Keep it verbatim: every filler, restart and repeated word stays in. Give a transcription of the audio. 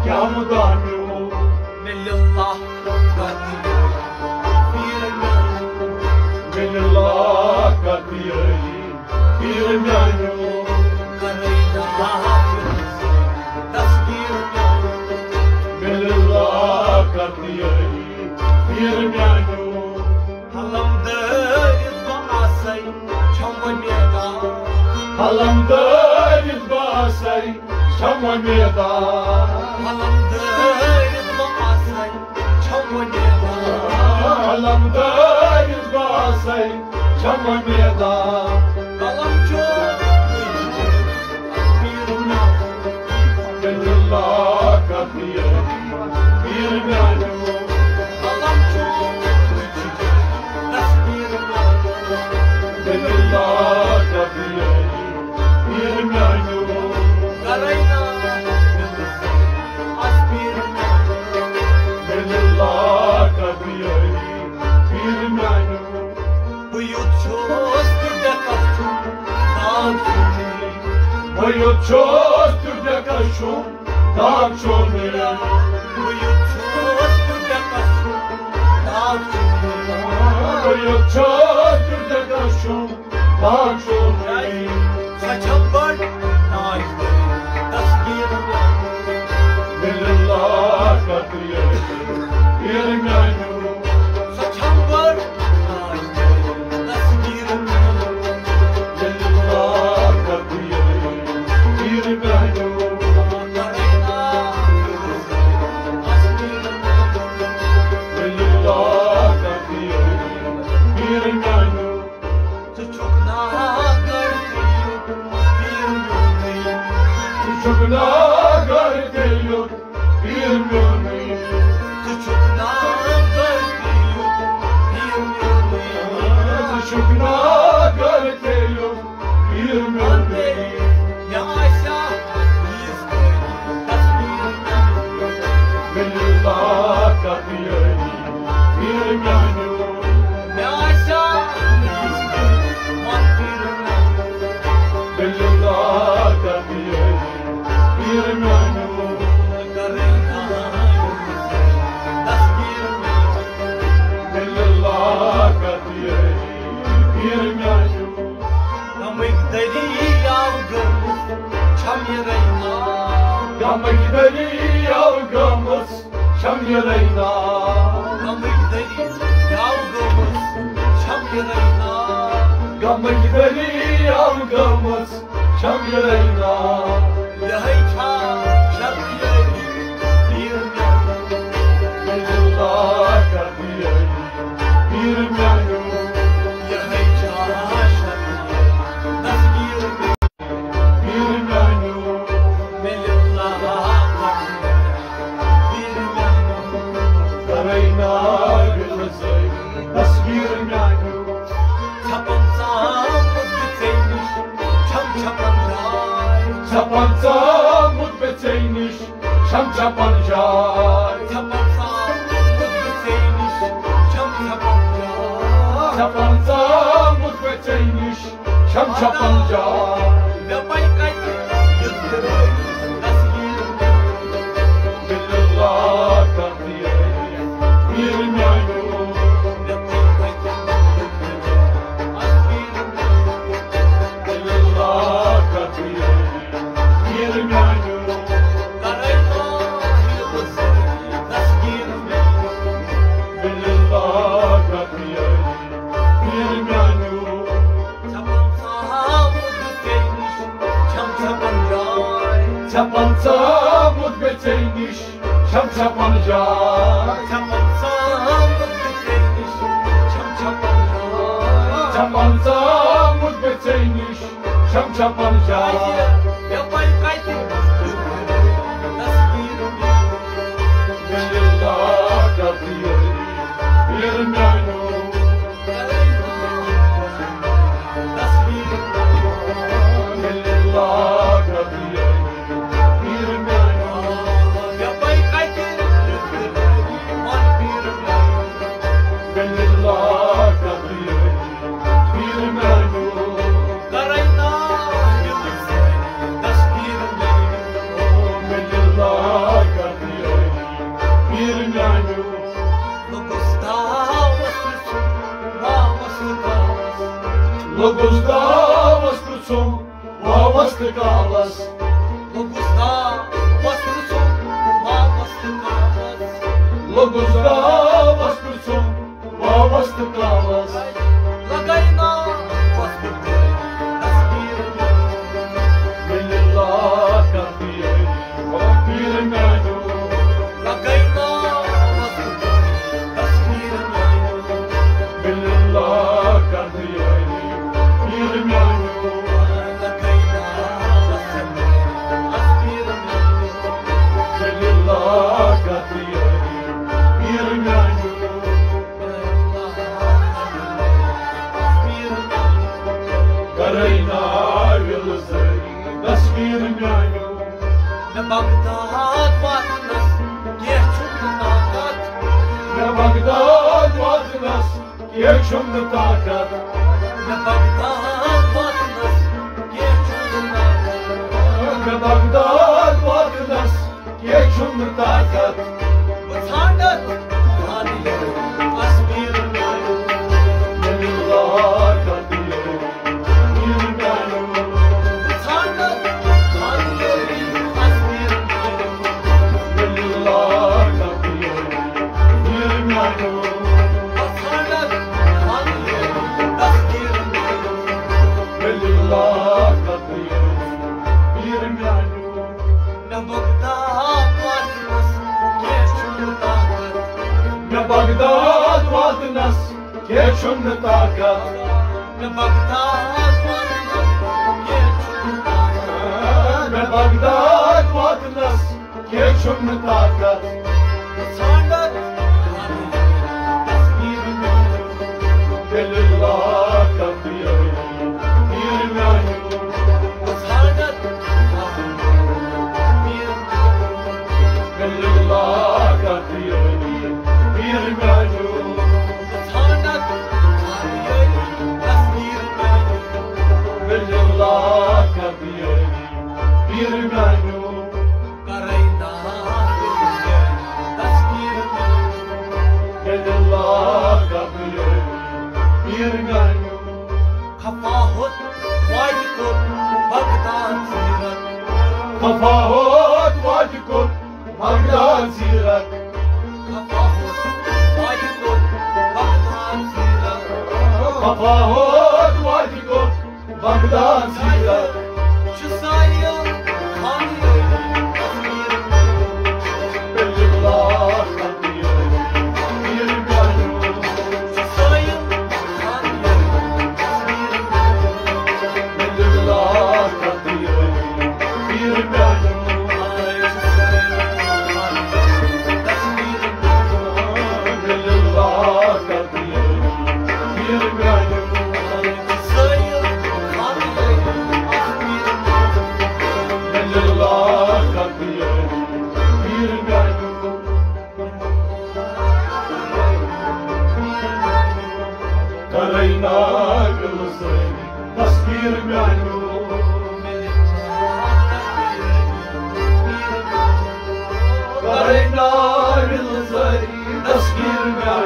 کیٛاہ مُدعا میون؟ مےٚ لِلہ کر دِ یٲری، پیٖر میون۔ مےٚ لِلہ کر دِ یٲری، پیٖر میون۔ کرے دعا تصویر میون۔ مےٚ لِلہ کر دِ یٲری، پیٖر میون۔ حلم دٲرِتھ بہٕ آسَے، چھَم وۄنۍ میدان۔ حلم دٲرِتھ بہٕ آسَے، چھَم وۄنۍ میدان۔ حلم دٲرِتھ بہٕ آسَے، چھَم وۄنۍ میدان۔ حلم دٲرِتھ بہٕ آسَے، چھَم وۄنۍ میدان۔ قلم چھُ پیٖر میون۔ مےٚ لِلہ کر دِ یٲری، پیٖر میون۔ قلم چھُ تصویر میون۔ مےٚ لِلہ کر دِ یٲری، پیٖر میون۔ کرے نا اَس پیٖر میون۔ مےٚ لِلہ کر دِ یٲری، پیٖر میون۔ بہٕ یوٚت چھُس تہٕ ڈٮ۪کَس چھُم داغ چھُم۔ بہٕ یوٚت چھُس تہٕ ڈٮ۪کَس چھُم داغ چھُم۔ بہٕ یوٚت چھُس تہٕ ڈٮ۪کَس چھُم داغ چھُم۔ بہٕ یوٚت چھُس تہٕ ڈٮ۪کَس چھُم داغ چھُم۔ سۄ چھَم بٔڑ ناز تصویر۔ مےٚ لِلہ کر دِ یٲری، پیٖر میون۔ سۄ چھَم بٔڑ تصویر۔ ژٕ چھُکھ ناگڑ تہِ یُتھ پیٖر میونُے۔ ژٕ چھُکھ ناگڑ تہِ یُتھ پیٖر میونُے۔ ژٕ چھُکھ ناگڑ تہِ یُتھ پیٖر میونُے۔ ژٕ چھُکھ ناگڑ تہِ یُتھ پیٖر میونُے۔ مےٚ آسیا یِژھ پٲٹھۍ تصویر میونُے۔ مےٚ لِلہ کر دِ یٲری، پیٖر میونُے۔ مےٚ آسیا یِژھ پٲٹھۍ پیٖر میونُے۔ مےٚ لِلہ کر دِ یٲری، پیٖر میونُے۔ تصویر میونُے۔ مےٚ لِلہ کر دِ یٲری، پیٖر میونُے۔ غمٕکۍ دٔریاو گٔمٕژ چھَم یہِ رٔینا۔ غمٕکۍ دٔریاو گٔمٕژ چھَم یہِ رٔینا۔ غمٕکۍ دٔریاو گٔمٕژ چھَم یہِ رٔینا۔ غمٕکۍ دٔریاو گٔمٕژ چھَم یہِ رٔینا۔ یِہوٚے چھا شرط یٲری پیٖر میونُے؟ مےٚ لِلہ کر دِ یٲری، پیٖر میونُے۔ یِہوٚے چھا شرط یٲری، تصویر پیٖر میونُے۔ مےٚ لِلہ کر دِ یٲری، پیٖر میونُے۔ کرے نا دِلہٕ سۭتۍ تصویر میونُے۔ ژھپن ژامُت بہٕ ژےٚ نِش، چھَم چھَپن جاے۔ ژھپن ژامُت بہٕ ژےٚ نِش، چھَم چھَپن جاے۔ ژھپن ژامُت بہٕ ژےٚ نِش، چھَم چھَپن جاے۔ ژھپن ژامُت بہٕ ژےٚ نِش، چھَم چھَپن جاے۔ مےٚ پَے کَتہِ یُتھ تہِ روزِ تصویر۔ مےٚ لِلہ کر دِ یٲری، پیٖر میونُے۔ مےٚ پَے کَتہِ یُتھ تہِ روزِ تصویر۔ مےٚ لِلہ کر دِ یٲری، پیٖر میونُے۔ کرے تصویر میونُے۔ مےٚ لِلہ کر دِ یٲری، پیٖر میونُے۔ ژھپن ژامُت بہٕ ژےٚ نِش، چھَم چھَپن جاے۔ ژھپن ژامُت بہٕ ژےٚ نِش، چھَم چھَپن جاے۔ ژھپن ژامُت بہٕ ژےٚ نِش، چھَم چھَپن جاے۔ ژھپن ژامُت بہٕ ژےٚ نِش، چھَم چھَپن جاے۔ مےٚ پَے کَتہِ تصویر میونُے۔ مےٚ لِلہ کر دِ یٲری، پیٖر میونُے۔ تصویر میونُے۔ مےٚ لِلہ کر دِ یٲری، پیٖر میونُے۔ مےٚ پَے کَتہِ تصویر میونُے۔ مےٚ لِلہ کر دِ یٲری، پیٖر میونُے۔ کرے نا دِلہٕ سۭتۍ تہٕ کالس۔ لوٚگُس داو وۄستہٕ سُم واپس تہٕ کالس۔ لوٚگُس داو وۄستہٕ سُم واپس تہٕ کالس۔ لگے نا وۄستہٕ تصویر میٲنۍ۔ مےٚ لیلا کر تیٲری تصویر میانیو۔ لگے نا وۄستہٕ تصویر میانیو۔ مےٚ لیلا کر تیٲری تصویر میانیو۔ تصویر میانیو۔ مےٚ بغداد واتنس کینٛہہ چھُم نہٕ طاقت۔ مےٚ بغداد واتنس کینٛہہ چھُم نہٕ طاقت۔ مےٚ بغداد واتنس کینٛہہ چھُم نہٕ طاقت۔ مےٚ بغداد واتنس کینٛہہ چھُم نہٕ طاقت۔ بہٕ ژھانٛڈتھ خانہِ تصویر میانیو۔ مےٚ لیلا کر تیٲری تصویر میانیو۔ بہٕ ژھانٛڈتھ خانہِ تصویر میانیو۔ مےٚ لیلا کر تیٲری تصویر میانیو۔ بہٕ ژھانٛڈتھ خانہِ تصویر میانیو۔ مےٚ لیلا کر تیٲری تصویر میانیو۔ مےٚ بغداد واتنس کینٛہہ چھُم نہٕ طاقت۔ مےٚ بغداد واتنس کینٛہہ چھُم نہٕ طاقت۔ مےٚ بغداد واتنس کینٛہہ چھُم نہٕ طاقت۔ مےٚ بغداد واتنس کینٛہہ چھُم نہٕ طاقت۔ بہٕ ژھانٛڈتھ تصویر میانیو۔ مےٚ لیلا کر تیٲری تصویر میانیو۔ بہٕ ژھانٛڈتھ تصویر میانیو۔ مےٚ لیلا کر تیٲری تصویر میانیو۔ بہٕ ژھانٛڈتھ تصویر میانیو۔ مےٚ لیلا کر تیٲری تصویر میانیو۔ کرے نا تصویر میانیو۔ مےٚ لیلا کر تیٲری تصویر میانیو۔ خفا ہوت واجہِ کوٚر بغداد زیرت۔ خفا ہوت واجہِ کوٚر بغداد زیرت۔ خفا ہوت واجہِ کوٚر بغداد زیرت۔ خفا ہوت واجہِ کوٚر بغداد زیرت۔ چھُ سایل خانیٲری تصویر۔ مےٚ لیلا کر تیٲری تصویر میانیو۔ چھُ سایل خانیٲری تصویر۔ مےٚ لیلا کر تیٲری تصویر میانیو۔ مےٚ لیلا کر تیٲری تصویر میانیو۔ مےٚ لیلا کر تیٲری تصویر میانیو۔ کرے نا وِلہٕ سٲری تصویر میانیو۔ کرے نا وِلہٕ سٲری تصویر میانیو۔